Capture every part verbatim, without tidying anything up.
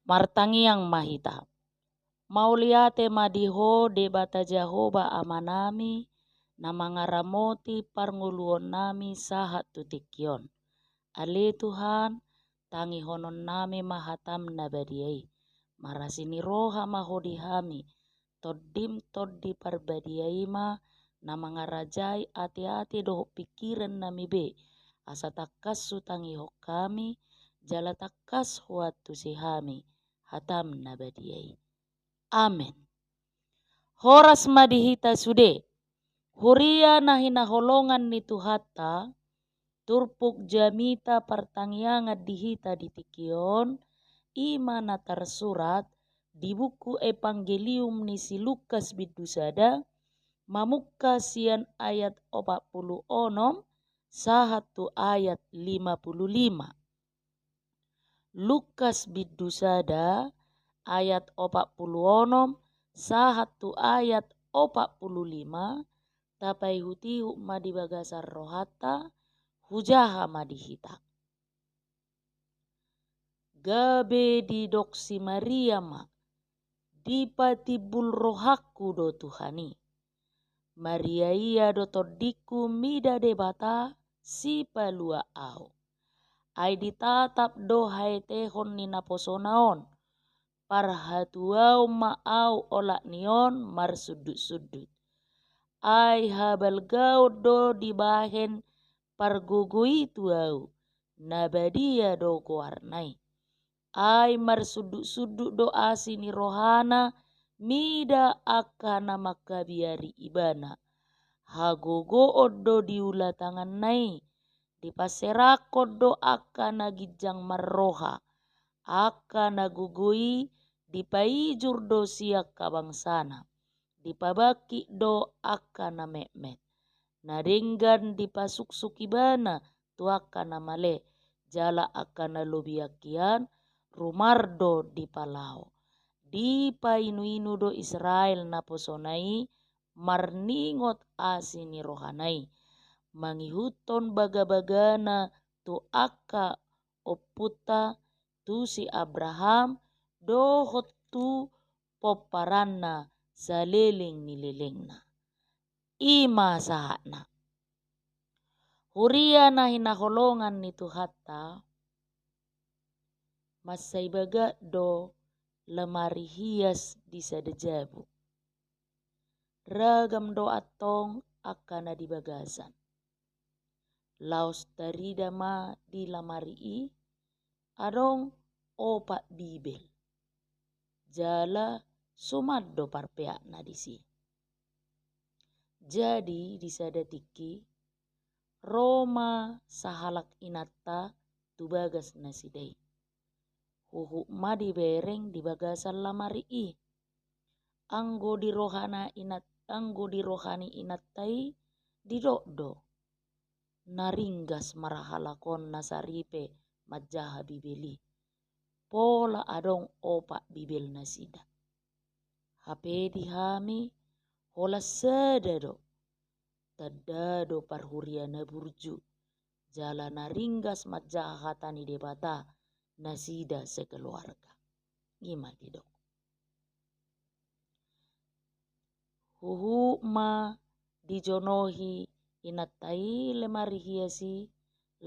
Martangiang ma hita. Mauliate ma di Ho Debata Jahowa Amanami, na mangaramoti parngoluonnami sahat tu tingki on. Ale Tuhan, tangihononnami ma hataM na badia i. Marasi ni roha ma Ho di hami, TondiM Tondi Parbadia i ma na mangarajai ateate dohot pingkirannami be, asa tangkas hutangihon hami, jala tangkas huantusi hami hataM na badia i. Amen. Horas ma di hita sude. Huria na hinaholongan ni Tuhanta, turpuk jamita partangiangan di hita di tingki on, i ma na tarsurat di buku Evangelium ni si Lukas bindu sada, mamungka sian ayat opat pulu onom sahat tu ayat lima pulu lima. Lukas bindu sada ayat opat pulu onom sahat tu ayat opat pulu lima, tapaihutihut ma di bagasan rohanta, hujaha ma di hita. Gabe didok si Maria ma, dipatimbul rohangku do Tuhan i. Maria ia do tondingku mida Debata sipalua ahu. Ai ditatap do haetehon ni naposona on. Parhatuaon ma ahu olat ni on marsundutsundut. Ai habalgaon do dibahen pargogo i tu ahu, na badia do goarna i. Ai marsundutsundut do asi ni rohana mida angka na mangkabiari ibana. Hagogoon do diula tanganna i, dipaserahkon do angka na ginjang marroha, angka na gogo i dipaijur do sian angka bangsana, dipabangkit do angka na metmet. Na denggan dipasuksuk ibana tu angka na male, jala angka na lobian hian rumar do dipalaho. Dipainuinu do Israel naposona i marningot asi ni rohana i, mangihuthon bagabagana tu angka ompunta, tu si Abraham dohot tu pomparanna saleleng ni lelengna. I ma sahatna. Huria na hinaholongan ni Tuhanta, mansai bagak do lamari hias di sada jabu. Ragam do antong angka na di bagasan. Laos tarida ma di lamari i adong opat Bibel. Jala suman do parpeakna disi. Jadi di sada tingki, ro ma sahalak inanta tu bagas nasida i. Huhut ma dibereng di bagasan lamari i. Anggo di rohana inat, anggo di roha ni inanta i didok do. Na ringgas ma halak on na saripe manjaha Bibel i. Pola adong opat Bibel nasida. Hape di hami holan sada do. Tanda do parhuria na burju. Jala na ringgas manjaha hata ni Debata nasida sekeluarga. I ma didok. Huhut ma dijonohi inanta i lemari hias i,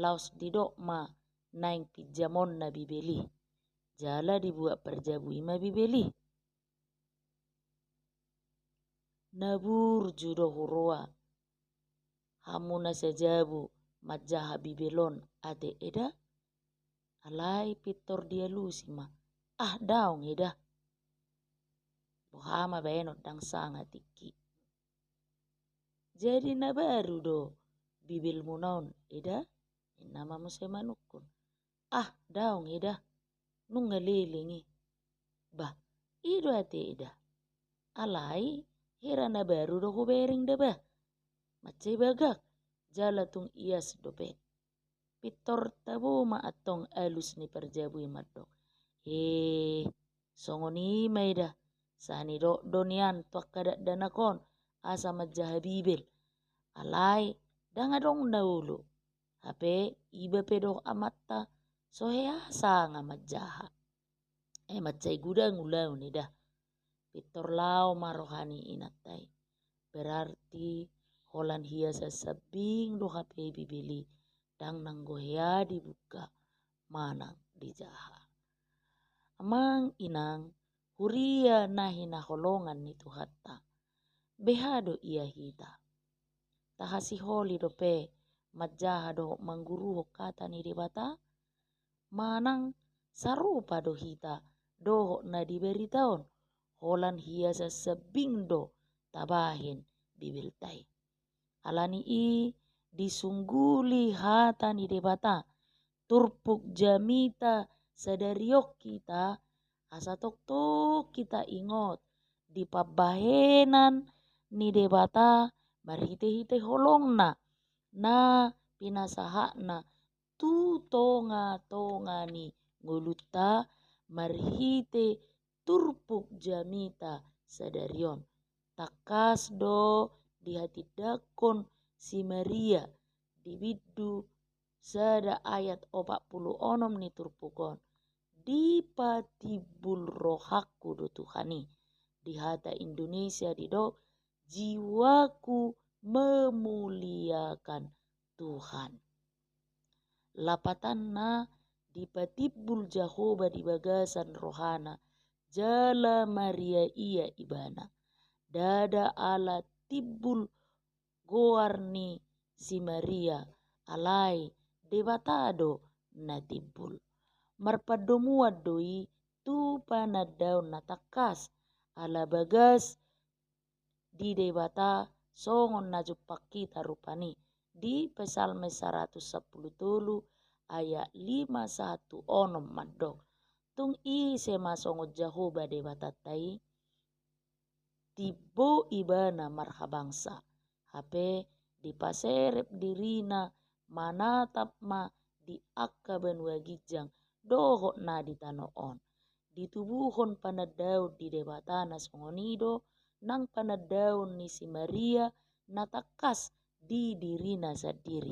laos didok ma naeng pinjamonna Bibel i. Jala dibuat parjabu i ma Bibel i. Na burju do huroa hamu na sajabu manjaha Bibel on ate eda? Alai pintor dialusi ma, ah daong eda. Boha ma baenon, ndang sanga tingki. Jadi na baru do Bibelmuna on eda? Ninna ma muse manungkun. Ah daong eda, nunga leleng i. Bah, i do ate eda. Alai hira na baru do hubereng da bah. Mansai bagak, jala tung ias dope. Pintor tabo ma antong alus ni parjabu i mandok. He, songon i ma eda, sai nidok do nian tu angka dakdanak on asa manjaha Bibel. Alai ndang adong na olo. Hape iba pe dohot amanta so hea sanga manjaha. Ai mansai godang ulaon i da. Pintor laho ma roha ni inanta i. Berarti holan hiasan sambing do hape Bibel i, ndang nanggo hea dibuka manang dijaha. Amang inang, huria na hinaholongan ni Tuhanta, beha do ia hita? Tahasiholi dope manjaha dohot mangguruhon hata ni Debata? Manang sarupa do hita dohot na di barita on, holan hiasan sambing do tabahen Bibelta i? Ala ni i, disungguli hata ni Debata turpuk jamita sadari on hita, asa tongtong hita ingot di pambahenan ni Debata marhitehite holongna na pinasahatna tu tongatonga ni ngolunta marhite turpuk jamita sadari on. Tangkas do dihatindangkon si Maria di bindu sada ayat opat pulu onom ni turpuk on: Dipatimbul rohangku do Tuhan i. Di hata Indonesia didok: Jiwaku memuliakan Tuhan. Lapatanna, dipatimbul Jahowa di bagasan rohana, jala mariaia ibana. Ndada ala timbul goar ni si Maria, alai Debata do na timbul. Marpandomuan do i tu panandaon na tangkas, ala bagas di Debata, songon na jumpang hita rupani di Psalmen saratus sampulu tolu ayat lima sahat tu onom mandok: Tung ise ma songon Jahowa Debatanta i? Timbo ibana marhabangsa, hape dipaserep dirina manatap ma di angka banua ginjang dohot na di tano on. Ditubuhon panandaon di Debata na songon i do nang panandaon ni si Maria na tangkas di dirina sandiri.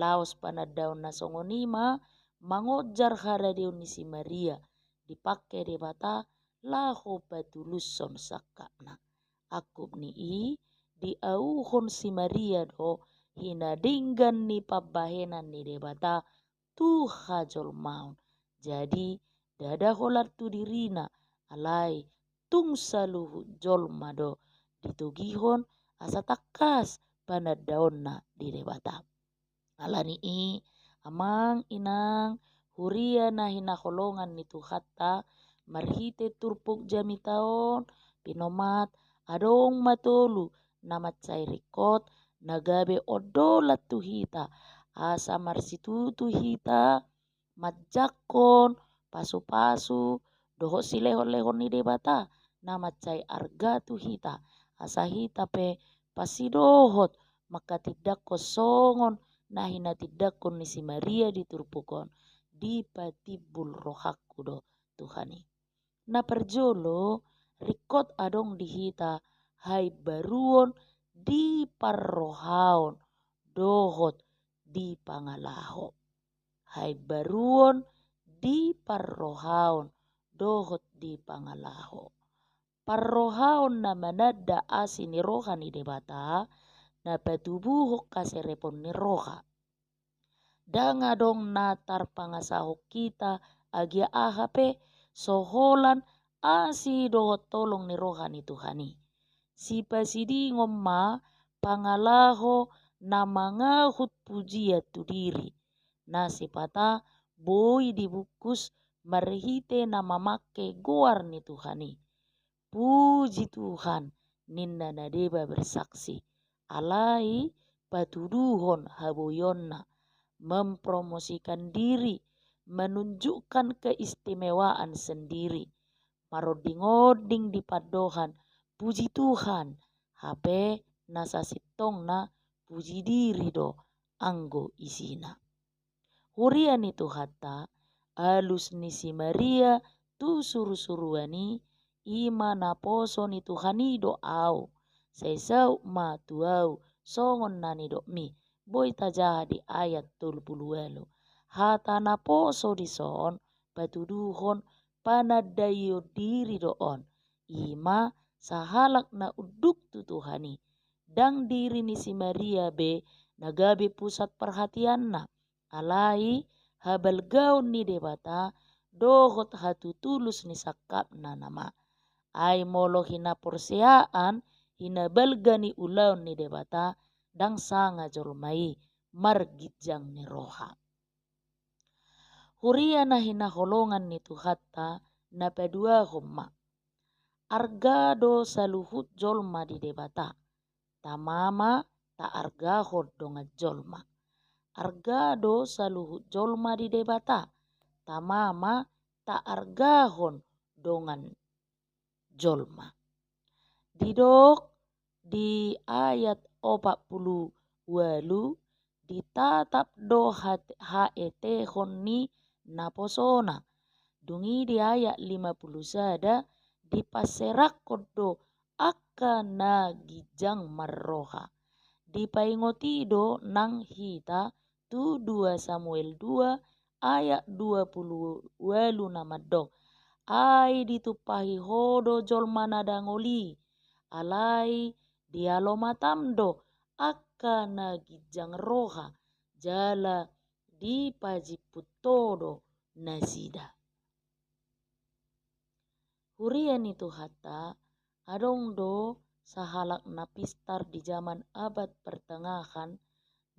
Laos panandaon na songon i ma mangonjar haradeon ni si Maria, dipangke Debata laho patulushon sangkapna. Angkup ni i, diauhon si Maria do hinadenggan ni pambahenan ni Debata tu hajolmaon. Jadi, ndada holan tu dirina, alai tung saluhut jolma do ditogihon asa tangkas panandaonna di Debata. Ala ni i, amang inang, huria na hinaholongan ni Tuhanta, marhite turpuk jamita on, pinomat, adong ma tolu na mansai ringkot na gabe ondolan tu hita, asa marsitutu hita manjangkon pasupasu dohot silehonlehon ni Debata na mansai arga tu hita, asa hita pe pasidohot mangkatindangkon songon na hinatindangkon ni si Maria di turpuk on: Dipatimbul rohangku do Tuhan i. Na parjolo, ringkot adong di hita haimbaruon di parrohaon dohot di pangalaho. Haimbaruon di parrohaon dohot di pangalaho. Parrohaon na mananda asi ni roha ni Debata, na patubuhon haserepon ni roha. Ndang adong na tarpangasahon hita agia aha pe, so holan asi dohot holong ni roha ni Tuhan i. Sipasidingon ma pangalaho na mangahut pujian tu diri, na sipata boi dibungkus marhite na mamangke goar ni Tuhan i. Puji Tuhan, ninna na deba bersaksi. Alai patuduhon haboionna, mempromosikan diri, menunjukkan keistimewaan sendiri. Marondingonding di pandohan puji Tuhan, hape na sasintongna puji diri do anggo isina. Huria ni Tuhanta, alus ni si Maria tu surusuruan i, i ma naposo ni Tuhan i do au. Sai saut ma tu au songon na nidokmi, boi tajaha di ayat tolu pulu ualu. Hata naposo dison patuduhon panandaion diri do on, i ma sahalak na unduk tu Tuhan i. Ndang diri ni si Maria be na gabe pusat parhatianna, alai habalgaon ni Debata dohot hatutulus ni sangkapna nama. Ai molo hinaporseaan, hinabalga ni ulaon ni Debata, ndang sanga jolma i marginjang ni roha. Huria na hinaholongan ni Tuhanta, na paduahon ma. Arga do saluhut jolma di Debata, tama ma taargahon dongan jolma. Arga do saluhut jolma di Debata, tama ma taargahon dongan jolma. Didok di ayat opat pulu ualu, ditatap do hat-, haetehon ni naposona. Dung i di ayat lima pulu sada, dipaserakhon do angka na ginjang marroha. Dipaingoti do nang hita tu dua Samuel dua ayat dua pulu ualu na mandok, ai ditumpahi Ho do jolma na dangol i, alai dialo matam do angka na ginjang roha, jala dipajimput Ho do nasida. Huria ni Tuhanta, adong do sahalak na pistar di jaman abad partengahan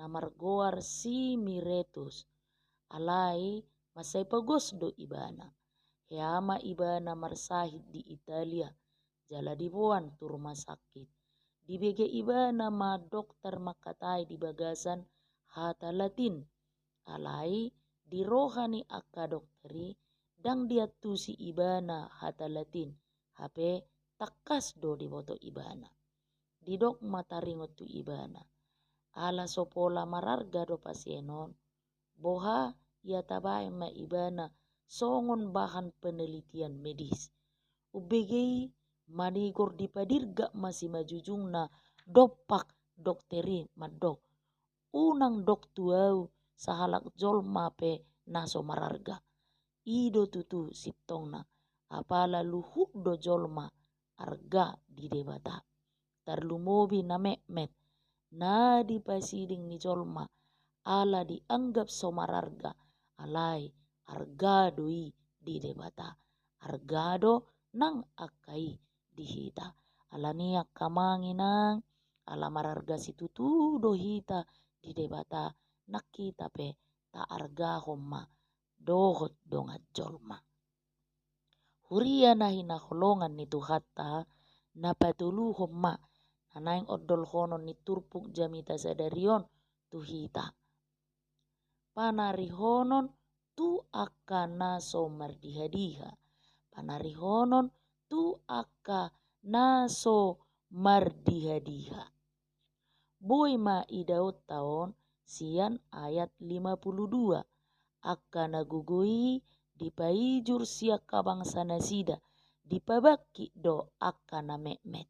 na margoar si Miretus, alai mansai pogos do ibana. Hea ma ibana marsahit di Italia, jala diboan tu rumah sakit. Dibege ibana ma dokter mangkatai di bagasan hata Latin. Alai di roha ni angka dokter i ndang diantusi ibana hata Latin, hape tangkas do diboto ibana. Didok ma taringot tu ibana, ala so pola mararga do pasien on, boha ia tabaen ma ibana songon bahan penelitian medis. Umbege i manigor dipadirgak ma simanjujungna dompak dokter i mandok, unang dok tu au sahalak jolma pe na so mararga. I do tutu sintongna, apala luhut do jolma arga di Debata. Tarlumobi na metmet, na dipasiding ni jolma, ala dianggap so mararga, alai arga do i di Debata. Arga do nang angka i di hita. Alani i angka amang inang, ala mararga situtu do hita di Debata, nang hita pe taargahon ma dohot dongan jolma. Huria na hinaholongan ni Tuhanta, na patoluhon ma na naeng ondolhonon ni turpuk jamita sadari on tu hita. Panarihonon tu angka na so mardiha-diha. Panarihonon tu angka na so mardiha-diha. Boi ma idaonta on sian ayat lima pulu dua. Angka na gogo i dipaijur sian angka bangsa nasida, dipabangkit do angka na metmet.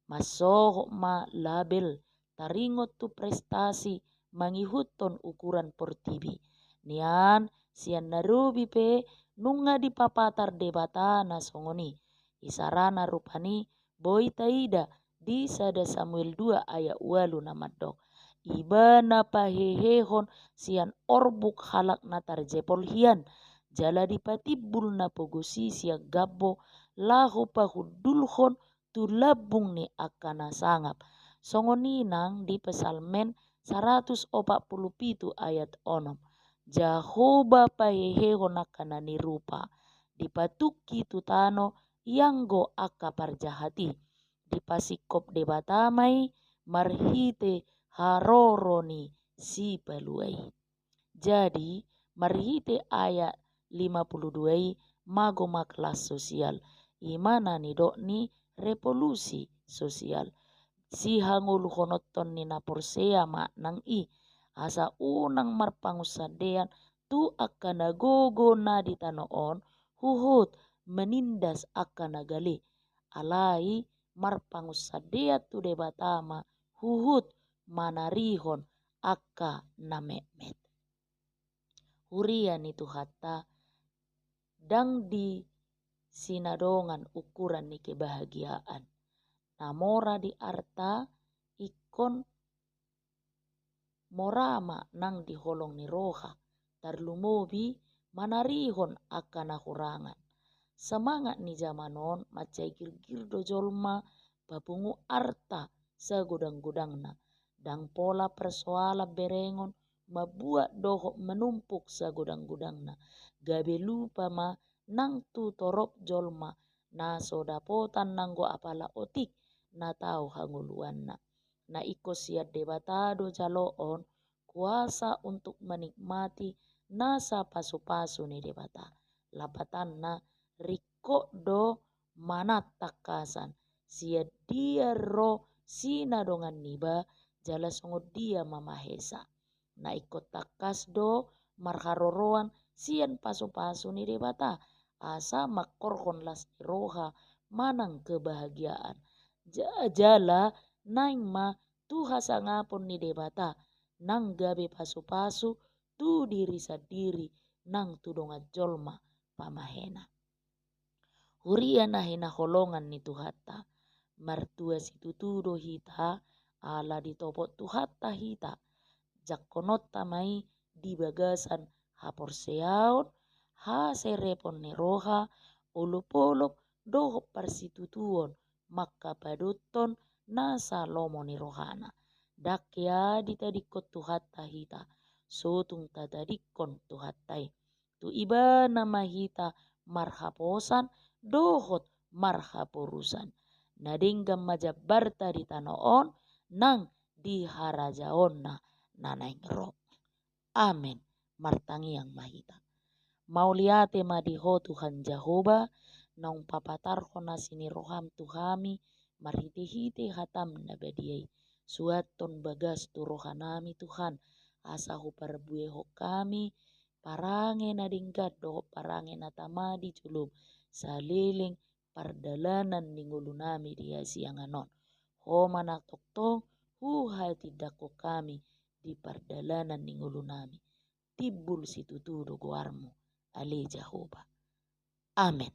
Mansohot ma label taringot tu prestasi mangihuthon ukuran portibi. Nian sian na robi pe nunga dipapatar Debata na songon i. Isarana rupani boi taida di sada Samuel dua ayat ualu na mandok, ibana pahehehon sian orbuk halak na tarjepol hian, jala dipatimbul na pogos i sian gambo laho pahundulhon tu lambung ni angka na sangap. Songon i nang di Psalmen saratus opat pulu pitu ayat onom. Jahowa pahehehon angka na nirupa, dipatungki tu tano ianggo angka parjahat i. Dipasingkop Debata ma i marhite haroro ni Sipalua i. Jadi, marhite ayat lima pulu dua i mago ma kelas sosial, i ma na nidok ni revolusi sosial. Sihangoluhononton ni na porsea ma nang i, asa unang marpangunsandean tu angka na gogo na di tano on, huhut menindas angka na gale. Alai marpangunsandean tu Debata ma huhut manarihon angka na metmet. Huria ni Tuhanta, ndang di sinadongan ukuran ni kebahagiaan. Na mora di arta ingkon mora ma nang di holong ni roha, tarlumobi manarihon angka na hurangan. Semangat ni jaman on mansai girgir do jolma papungu arta sagodang-godangna. Ndang pola persoalan berengon mambuat dohot menumpuk sagodang-godangna. Gabe lupa ma nang tu torop jolma na so dapotan nanggo apala otik na tau hangoluanna. Na ingkon sian Debata do jaloon kuasa untuk menikmati nasa pasu-pasu ni Debata. Lapatanna, ringkot do manat tangkasan, sian dia ro sinadongan niba, jala songon dia ma mahesa. Na ingkon tangkas do marharoroan sian pasu-pasu ni Debata, asa mangkorhon las ni roha manang kebahagiaan. Ja-, jala naeng ma tu hasangapon ni Debata, nang gabe pasu-pasu tu diri sandiri nang tu dongan jolma pamahena. Huria na hinaholongan ni Tuhanta, martua situtu do hita, ala ditopot Tuhanta hita. Jangkononta ma i di bagasan haporseaon, haserepon ni roha, olop-olop dohot parsitutuon, mangkapadothon nasa lomo ni rohana. Ndang hea ditadingkon Tuhanta hita, sotung tatadingkon Tuhanta i. Tu Ibana ma hita marhaposan dohot marhaporusan. Na denggan ma jambarta di tano on nang di harajaonna na naeng ro. Amen. Martangiang ma hita. Mauliate ma di Ho Tuhan Jahowa, naung papatarhon asi ni roham tu hami, marhite-hite hatam na badia i. Suanhon bagas tu rohanami Tuhan, asa huparbuehon hami parange na denggan dohot parange na tama di jolom, saleleng pardalanan ni ngolunami di hasiangan on. Ho ma na tongtong huhatindangkon hami di pardalanan ni ngolunami. Timbul situtu do goarmu, ale Jahowa. Amen.